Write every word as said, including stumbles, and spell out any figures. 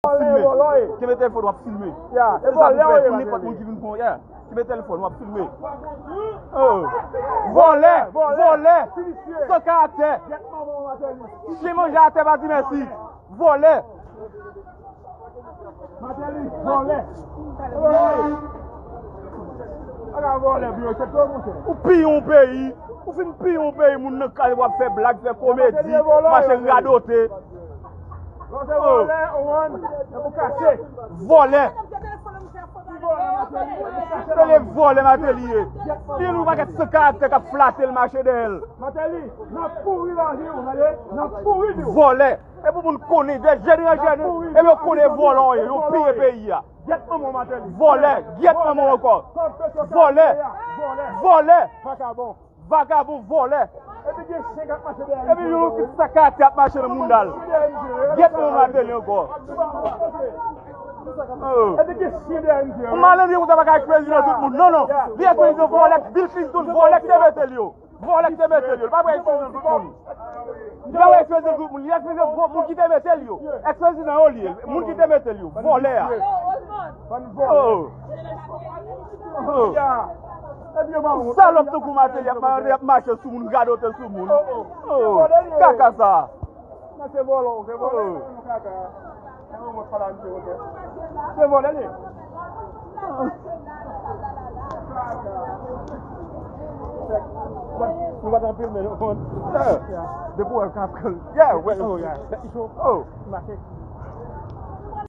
Vòlè, vòlè. Kenbe telefòn w ap filme. Ya, e vòlè w ye, Martelly. Pou nenpòt moun ki vin pran w, ya. Kenbe telefòn w ap filme. Oh. Vòlè, vòlè, vòlè. San karaktè. Chen manje atè pa di mèsi. Vòlè. Martelly, vòlè. Ou piye yon peyi. Ou fin piye yon peyi, moun nan kay w ap fè blag, fè komedi, mache radote. Lò se vòlè, ou konprann? Se pou kache. Vòlè. Se le vòlè Martelly ye. Li nou pakèt san karaktè k ap flate l mache dèyè l. Martelly, n ap kouri nan vi w, tande? N ap kouri di w. Vòlè. E pou moun konnen, de jèn an jèn, e yo konnen vòlè w ye, yo piye peyi a. Gyèt manman w, Martelly. Vòlè, gyèt manman w ankò. Vòlè. Vòlè. Vagabon. Vagabon, vòlè. Epi gen chen k ap mache dèyè. Epi yon ki sa karaktè ap mache nan mounda l. Gyèt manman Martelly ankò. Oh. Epi gen chen dèyè misye. Yon malandren konsa pa ka ex prezidan tout moun. Non, non. Li ex prezidan vòlè, Bill Clinton vòlè ki te mete l yo. Vòlè ki te mete l yo. Li pa vle ex prezidan tout moun. Li pa vle ex prezidan tout moun. Li ex prezidan moun ki te mete l yo. Ex prezidan yo li ye. Moun ki te mete l yo. Vòlè a. Oh. Oh. Salòp tankou Martelly ap ma-, ap mache sou moun, radote sou moun. Oh. Kaka sa. Nan se vòlò, se vòlò, se vòlò kaka. Se vòlò, se vòlò, se vòlò. Se vòlò, se vòlò. Nou pa t anpil, men nou konn. Depi w wè l ka pran. Yeah, wè. Oh, yeah. Oh. Mache.